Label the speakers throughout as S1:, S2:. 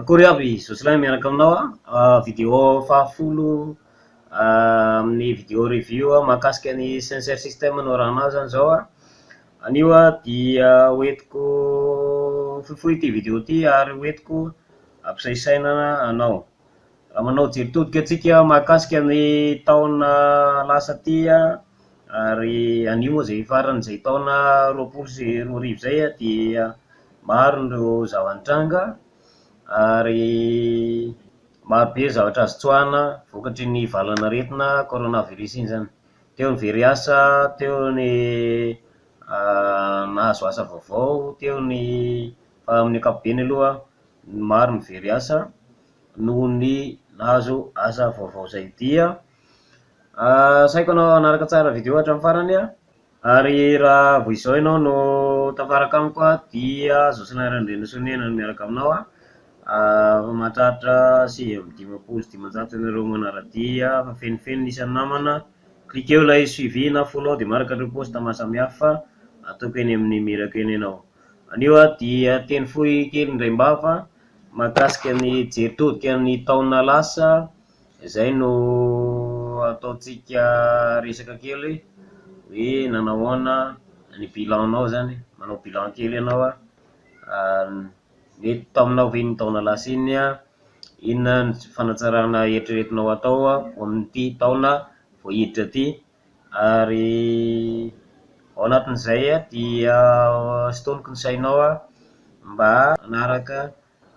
S1: Akory aby, Jocelyn miaraka aminao a, vidéo fahafolo amin'ny vidéo review mahakasika ny Sincere System no arahanao zany zao a. Anio a dia hoentiko fohifohy ity vidéo ity ary hoentiko ampisaisainana anao. Raha manao jery todika antsika mahakasika ny taona lasa ty a, ary anio moa izay faran'izay taona 2020 izay a, dia maro ireo zava-nitranga ary marobe ny zavatra azo tsoahina vokatry ny valanaretina coronavirus iny zany. Teo ny very asa, teo ny nahazo asa vaovao, teo ny, fa amin'ny ankapobeny aloha maro ny very asa noho ny nahazo asa vaovao izay. Dia asaiko anao hanaraka tsara vidéo hatramin'ny farany an, ary raha vao izao ianao no tafaraka amiko an, dia Jocelyn Randrianasoniaina no miaraka aminao an, efa mahatratra 559 ianareo manara-dia, efa fenofeno ny isan'ny namana, cliqueo ilay suivi na follow dia manaraka ireo post maro samihafa ataoko eny amin'ny mirako eny ianao. Anio aho dia teny fohy kely indraim-bava mahakasika ny jery todika ny taona lasa, izay no ataontsika resaka kely hoe nanao ahoana ny bilan-nao zany, manao bilan kely ianao an, nety taminao ve iny taona lasa iny an, inona ny fanatsarana eritreretinao hatao ho amin'ity taona vao hiditra ity, ary ao anatin'izay dia sintoniko ny sainao mba hanaraka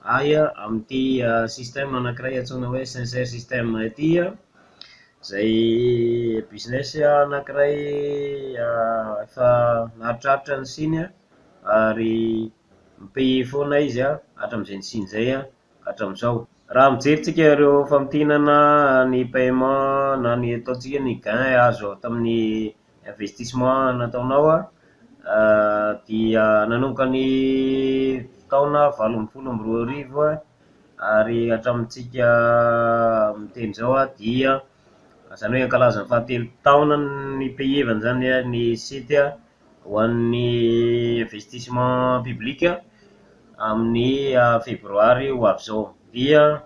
S1: ahy amin'ity système anankiray antsoina hoe Sincere System ity, izay business anankiray efa naharitraritra nisiany ary mi-payer foana izy hatramin'izay nisiany izay ka hatramin'izao. Raha mijery tsika ireo famintinana ny paiement na ny ataontsika hoe ny gain azo avy tamin'ny investissement nataonao dia nanomboka ny taona 2018 ary hatramintsika miteny izao dia izany hoe hankalaza ny fahatelo taona nipayevana izany ny site ho an'ny investissement public amin'ny febroary ho avy izao. Dia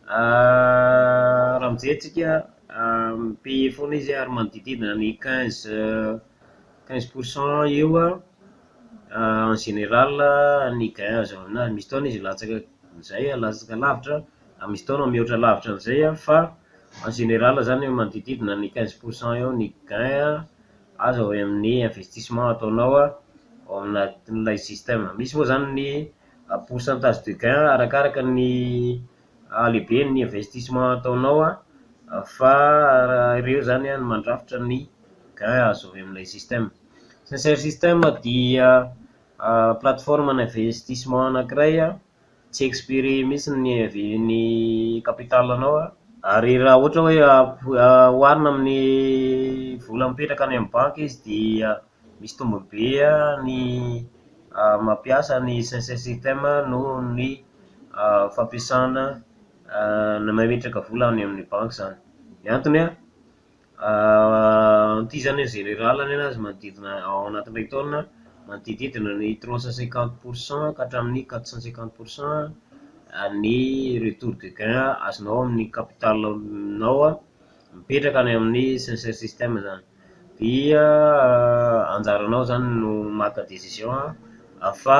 S1: raha mijery tsika mi-payer foana izy ary manodidididina ny 15 pourcent eo en général ny gain azo avy aminazy, misy fotoana izy latsaka an'izay, latsaka lavitra, ary misy fotoana mihoatra lavitra an'izay fa en général zany manodidididina ny 15 pourcent eo ny gain azo avy amin'ny investissement ataonao ao anatin'ilay système. Misy moa zany ny pourcentage de gain arakaraka ny halehiben'ny investissement ataonao fa ireo zany no mandrafitra ny gain azo avy amin'ilay système. Sincere System dia plateforme ana investissement anankiray tsy expiré mihitsy ny inve- ny capital-nao ary raha ohatra hoe oharina amin'ny vola mipetraka any amin'ny banky izy dia misy tombony be ny mampiasa ny Sincere System noho ny fampiasana na mametraka vola any amin'ny banky zany. Ny antony an, ity zany en général ny anazy manodidina ao anatin'ny iray taona manodidididina ny 350 pourcent ka hatramin'ny 450 pourcent ny retour de gain azonao amin'ny capital-nao mipetraka any amin'ny Sincere System zany. Dia anjaranao zany no maka décision fa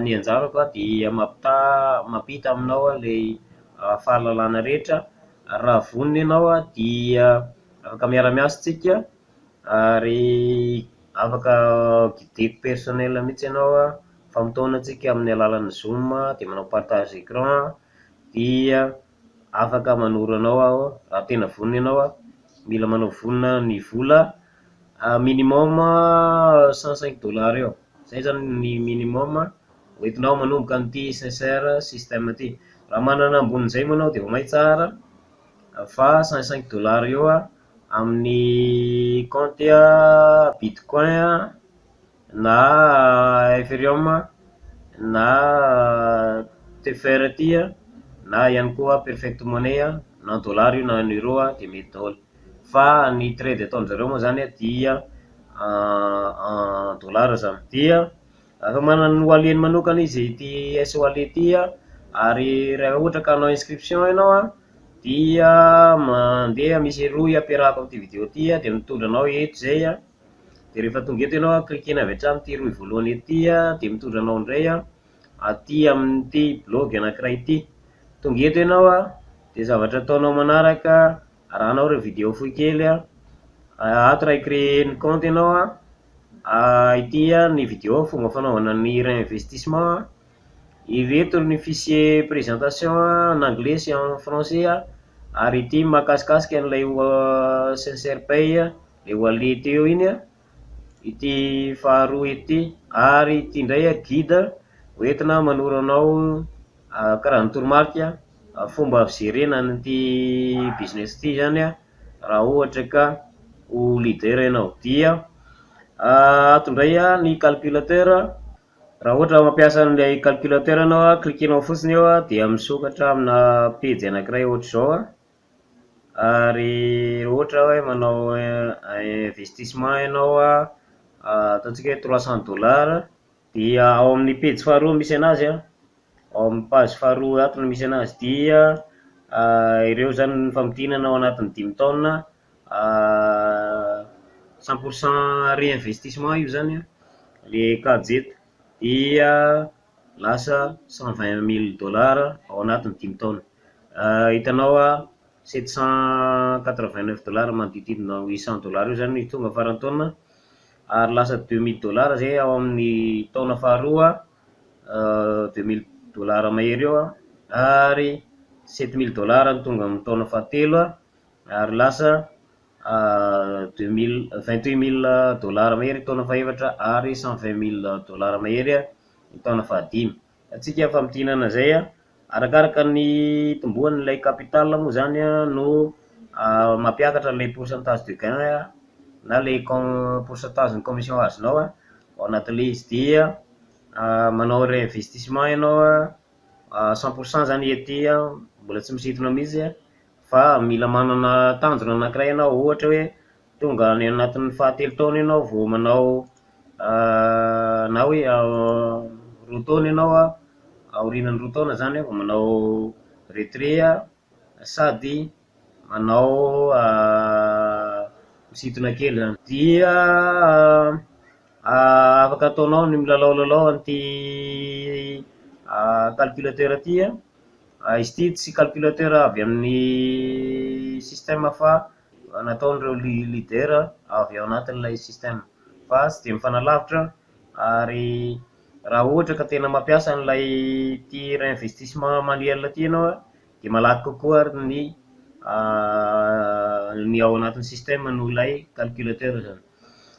S1: ny anjarako dia mampitaha mampita aminao ilay fahalalana rehetra, ary raha vonona ianao dia afaka miara-miasa tsika ary afaka guideko personnel mihitsy ianao fa mitaona antsika amin'ny alalan'ny zoom dia manao partage écran dia afaka manoro anao aho raha tena vonona ianao, mila manao vonona ny vola minimum 105 dollars eo, zay zany ny minimum hoentinao manomboka an'ity Sincere System ity. Raha manana ambonin'izay moa ianao dia vao may tsara fa 105 dollars eo amin'ny compte bitcoin na ethereum na tether ity na ihany koa perfect money na dollar io na en euro dia mety daholo, fa ny trade ataon'zareo moa zany dia en dollar zany. Dia efa manana ny wallet-ny manokana izy ity S wallet ity. Ary raha ohatra ka hanao inscription ianao an, dia mandeha misy rohy ampiarahako amin'ity vidéo ity an, dia mitondra anao eto izay an, dia rehefa tonga eto ianao an, cliquer-na avy hatrany ity rohy voalohany ety an, dia mitondra anao indray an aty amin'ity blog anankiray ity. Tonga eto ianao an, dia zavatra ataonao manaraka, arahanao ireo vidéo fohy kely an, ato raha hi-créer ny compte ianao an, ity an ny vidéo fomba fanaovana ny réinvestissement an, ireto ny fichier présentation en anglais sy en français an, ary ity mahakasikasika an'ilay sincère pay ilay wallet teo iny an, ity faharoa ity, ary ity indray an guide hoentina manoro anao karazana toromarika fomba fijerena an'ity business ity zany an, raha ohatra ka ho leader ianao. Dia ato indray an ny calculateur. Raha ohatra mampiasa an'ilay calculateur ianao an, cliquer-nao fotsiny eo an, dia misokatra amina pejy anankiray ohatr'izao an, ary ohatra hoe manao investissement ianao an, ataontsika hoe trois cent dollars, dia ao amin'ny pejy faharoa misy an'azy an, ao amin'ny page faharoa ato no misy an'azy, dia ireo zany ny famintinana ao anatin'ny dimy taona, cent pour cent réinvestissement io zany an, le kajy eto, dia lasa cent vingt mille dollars ao anatin'ny dimy taona. Hitanao an, sept cent quatre vingt neuf dollars manodidididina huit cent dollars eo zany ny tonga faran'ny taona, ary lasa deux mille dollars zay ao amin'ny taona faharoa, deux mille dollars mahery eo an, ary sept mille dollars no tonga amin'ny taona fahatelo an, ary lasa deux mille, vingt huit mille dollars mahery taona fahefatra ary cent vingt mille dollars mahery ny taona fahadimy. Antsika famintinana izay an, arakaraka ny itomboan'ilay capital moa zany an no mampiakatra an'ilay pourcentage de gain na ilay com- pourcentage ny commission azonao an ao anatin'ilay izy dia manao réinvestissement ianao an, cent pour cent zany ety an, mbola tsy misintona mihitsy an, fa mila manana tanjona anankiray ianao, ohatra hoe tonga any anatin'ny fahatelo taona ianao vao manao na hoe roa taona ianao an, aorianan'ny roa taona zany an vao manao retrait an, sady manao misintona kely zany. Dia afaka ataonao ny milalaolalao an'ity calculateur ity an, izy ity tsy calculateur avy amin'ny système fa nataon'ireo leader avy ao anatin'ilay système fa tsy dia mifanalavitra ary raha ohatra ka tena mampiasa an'ilay ity réinvestissement manuel ity ianao an, dia malaky kokoa ary ny ny ao anatin'ny système noho ilay calculateur zany.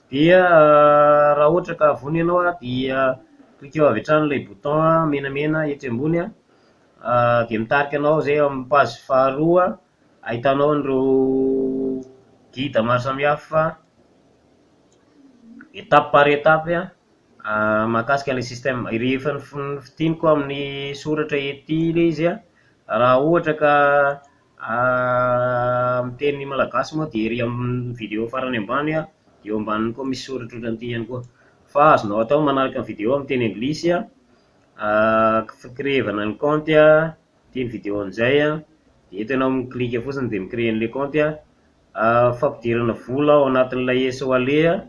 S1: Dia raha ohatra ka vonona ianao an, dia cliqueo avy hatrany ilay bouton menamena etsy ambony an, dia mitarika anao izay amin'ny page faharoa ahitanao an'ireo guide maro samihafa étape par étape mahakasika an'ilay système. Rehefa nofintiniko amin'ny soratra ety ilay izy an, raha ohatra ka amin'ny teny malagasy moa dia ery amin'ny vidéo farany ambany an, dia eo ambaniny koa misy soratra ohatran'ity ihany koa. Fa azonao atao manaraka ny vidéo amin'ny teny anglisy an, fi-créer-vana ny compte an, ity ny vidéo an'izay an, dia eto ianao mi-clique fotsiny dia mi-créer an'ilay compte an, fampidirana vola ao anatin'ilay S Wallet an,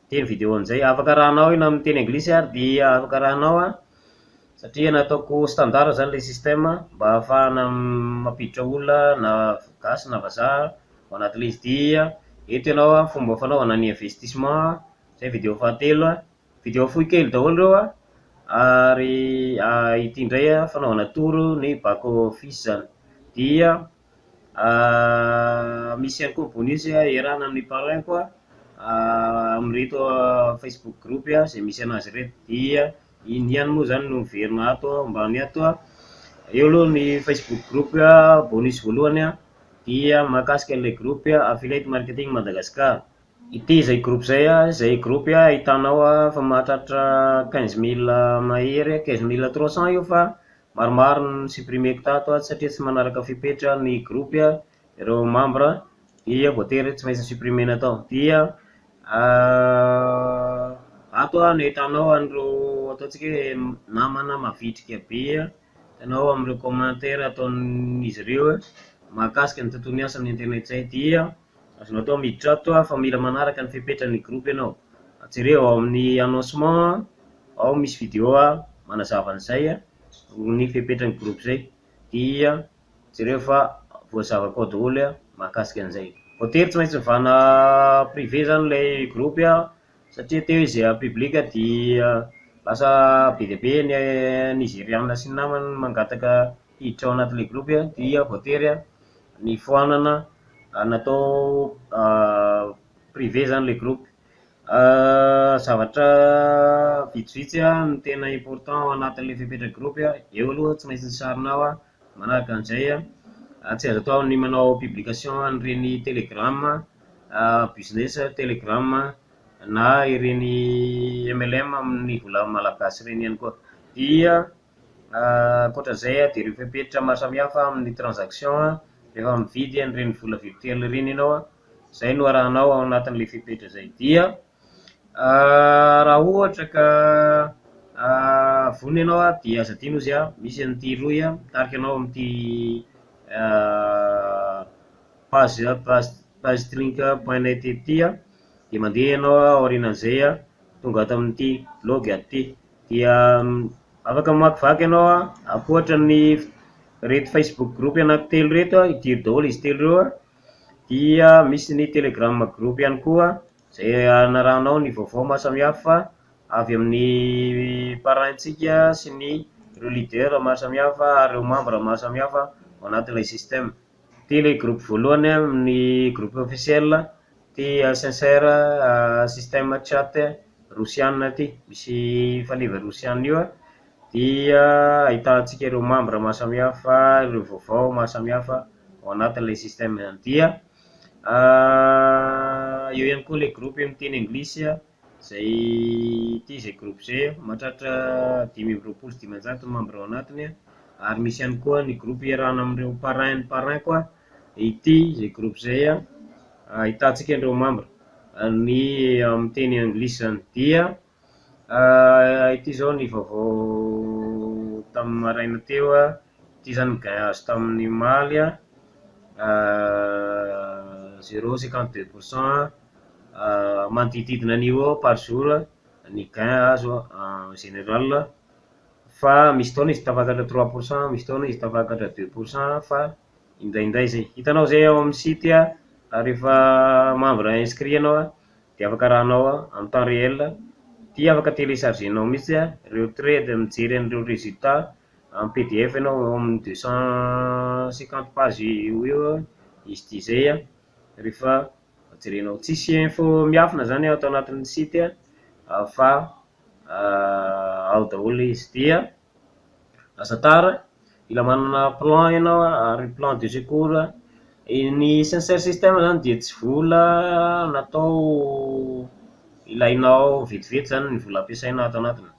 S1: ity ny vidéo an'izay. Afaka arahanao io na amin'ny teny anglisy ary dia afaka arahanao an, satria nataoko standard zany ilay système mba ahafahana mampiditra olona na gasy na vazaha ao anatin'ilay izy. Dia eto ianao an, fomba fanaovana ny investissement, izay vidéo fahatelo an, vidéo fohy kely daholo ireo an, ary ity indray an fanaovana tour ny back office zany. Dia misy ihany koa bonus iarahana amin'ny parrain koa amin'ireto Facebook group izay misy an'azy ireto. Dia iny ihany moa zany no miverina ato ambany ato an. Eo aloha ny Facebook group bonus voalohany an, dia mahakasika an'ilay groupe Affiliate Marketing Madagascar. Ity izay groupe izay an, izay groupe ahitanao fa mahatratra quinze mille mahery, quinze mille trois cent io fa maromaro no supprimer-ko tato an, satria tsy manaraka fepetra ny groupe ireo membre dia voatery tsy maintsy supprimer-na tao. Dia ato an no ahitanao an'ireo ataontsika hoe namana mavitrika be an, Hitanao amin'ireo commentaire ataon'izy ireo mahakasika ny tontolon'ny asa amin'ny internet izay dia azonao atao miditra ato fa mila manaraka ny fepetran'ny groupe ianao. Jereo ao amin'ny annoncement ao misy vidéo manazava an'izay ny fepetran'ny groupe izay dia jereo fa voazavako ao daholo mahakasika an'izay. Voatery tsy maintsy ovana privé zany ilay groupe satria teo izy public dia lasa be dia be ny Nizeriana sy ny namany mangataka hiditra ao anatin'ilay groupe dia voatery nifoanana natao privé zany ilay groupe. Zavatra vitsivitsy no tena important ao anatin'ilay fepetra groupe. Eo aloha tsy maintsy ny sarinao, manaraka an'izay tsy azo atao ny manao publication an'ireny telegram business, telegram na ireny MLM amin'ny vola malagasy ireny ihany koa. Dia ankoatran'izay dia ireo fepetra maro samihafa amin'ny transaction rehefa mividy an'ireny vola virtuel ireny ianao, izay no arahanao ao anatin'ilay fepetra izay. Dia raha ohatra ka vonona ianao dia aza adino izy misy an'ity rohy mitarika anao amin'ity page page page trink point net ity dia mandeha ianao aorianan'izay tonga ato amin'ity blog ato ity. Dia afaka mamakivaky ianao ankoatra ny ireto Facebook groupe anankitelo ireto, idiro daholo izy telo ireo dia misy ny telegram groupe ihany koa izay anarahanao ny vaovao maro samihafa avy amin'ny parrain-tsika sy ny ireo leader maro samihafa ary ireo membre maro samihafa ao anatin'ilay système. Ity ilay groupe voalohany amin'ny groupe officiel, ity sincère système chat rosiana ity, misy faneva rosiana io dia ahitantsika ireo membre maro samihafa, ireo vaovao maro samihafa ao anatin'ilay système izany. Dia eo ihany koa ilay groupe miteny anglisy izay ity izay groupe izay mahatratra 525 membre ao anatiny ary misy ihany koa ny groupe iarahana amin'ireo parrain ny parrain koa ity izay groupe izay ahitantsika ireo membre ny amin'ny teny anglisy izany. Dia ity izao ny vaovao tamin'ny maraina teo, ity izany ny gain azo tamin'ny omaly 0,52 pourcent manodidididina an'io eo par jour ny gain azo en général fa misy fotoana izy tafakatra 3 pourcent, misy fotoana izy tafakatra 2 pourcent fa indraindray zay. Hitanao zay ao amin'ny site rehefa membre inscrit ianao dia afaka arahanao en temps réel, ity afaka téléchargenao mihitsy ireo trade mijery an'ireo résultat en PDF ianao eo amin'ny 250 page eo eo izy ity zay rehefa jerenao. Tsisy info miafina zany ato anatin'ny site fa ao daholo izy. Dia aza tara, mila manana plan ianao ary plan de secours. Ny sincère système zany dia tsy vola natao ilainao vetivety zany ny vola ampiasaina ato anatiny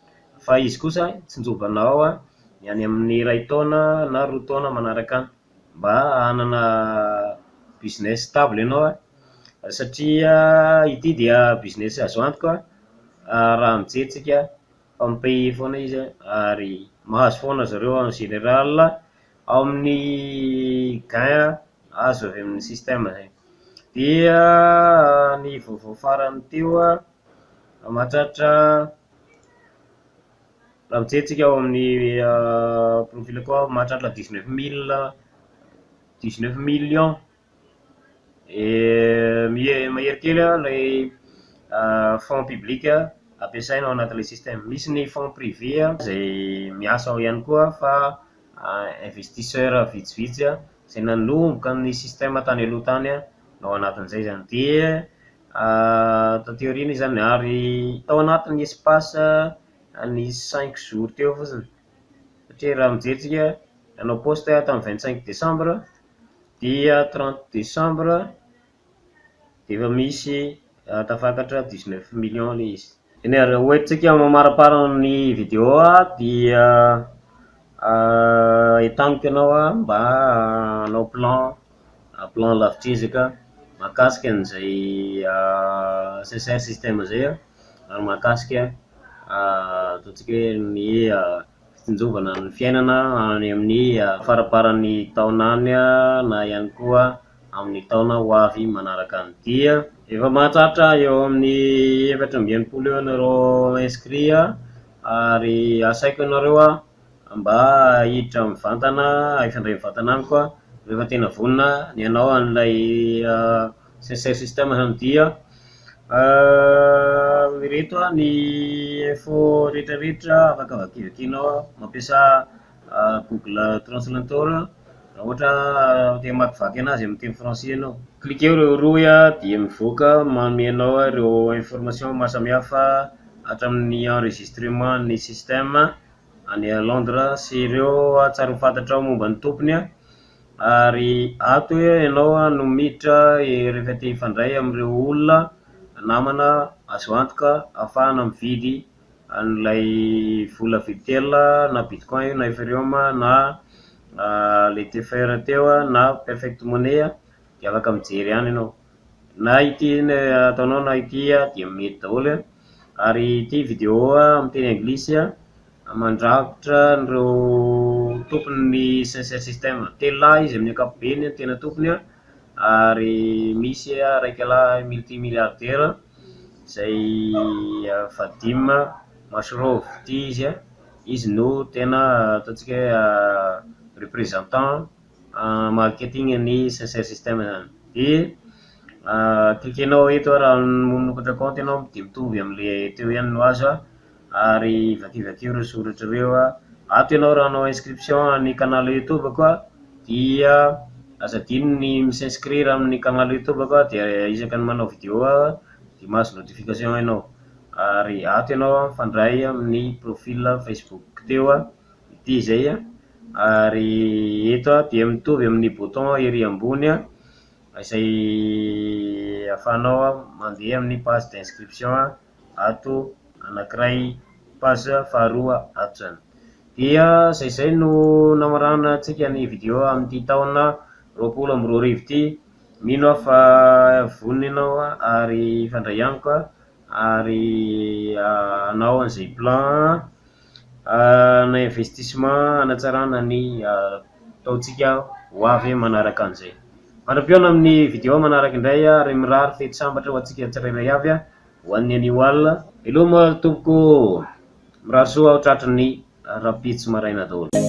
S1: fa izy kosa tsinjovanao ny any amin'ny iray taona na 2 taona manaraka any mba hanana business stable ianao satria ity dia business azo antoka raha mijery tsika fa mi-paye foana izy ary mahazo foana zareo en général ao amin'ny gain azo avy amin'ny système zay. Dia ny vaovao farany teo mahatratra raha mijery tsika ao amin'ny profil koa mahatratra 19 mille 19 millions mahery kely ilay fonds public ampiasaina ao anatin'ilay système. Misy ny fonds privé izay miasa ao ihany koa fa investisseur vitsivitsy izay nanomboka ny système tany aloha tany no ao anatin'izay zany. Dia taty aoriana izy zany ary tao anatin'ny espace ny 5 jours teo fotsiny satria raha mijery tsika nanao post tamin'ny 25 décembre dia 30 décembre dia efa misy tafakatra 19 millions ilay izy. Eny ary hoentintsika mamaraparana ny vidéo dia entaniko ianao mba hanao plan lavitr'ezaka mahakasika an'izay sincère système zay ary mahakasika ataontsika hoe ny. fitsinjovana ny fiainana any amin'ny faramparan'ny taona any na ihany koa amin'ny taona ho avy manaraka an'ity. Efa mahatratra eo amin'ny 64 eo ianareo inscrit ary asaiko ianareo mba hiditra mivantana, hifandray mivantana amiko rehefa tena vonona ny hanao an'ilay Sincere System izany dia ireto ny info rehetrarehetra afaka vakivakianao, mampiasà Google Translator raha ohatra te hamakivaky anazy amin'ny teny français ianao. Cliquer ireo rohy dia mivoaka manome anao ireo information maro samihafa hatramin'ny enregistrement ny système any Londres sy ireo tsara ho fantatrao momba ny tompony ary ato ianao no miditra rehefa te hifandray amin'ireo olona namana azo antoka ahafahana mividy an'ilay vola virtuel na bitcoin io na ethereum na le Tether teo na perfect money dia afaka mijery ihany ianao. Na ity ataonao na ity dia mety daholo ary ity vidéo amin'ny teny anglisy mandrakotra an'ireo tompon'ny Sincere System. Telo lahy izy amin'ny ankapobeny no tena tompony ary misy raika lahy multimilliardaire izay Vadim Masrov ity izy, izy no tena ataontsika hoe représentant marketing ny Sincere System zany. Dia cliquenao eto raha manokatra kaonty ianao dia mitovy amin'ilay teo ihany no azo ary vakivakio ireo soratra ireo. Ato ianao raha hanao inscription ny canal youtube koa dia aza adino ny mi-s'inscrire amin'ny canal youtube koa dia isaky ny manao vidéo aho dia mahazo notification ianao. Ary ato ianao mifandray amin'ny profil facebook teo ity izay ary eto dia mitovy amin'ny bouton ery ambony izay ahafahanao mandeha amin'ny page d'inscription ato anankiray page faharoa ato zany. Dia izay izay no namaranantsika ny vidéo amin'ity taona 2020 ity. Mino aho fa vonona ianao ary hifandray amiko ary hanao an'izay plan na investissement hanatsarana ny ataontsika ho avy manaraka an'izay. Mandra-pihaona amin'ny vidéo manaraka indray ary mirary fety sambatra ho antsika tsirairay avy ho an'ny anio alina. Veloma tompoko! Mirary soa ho tratry ny rahampitso maraina daholo.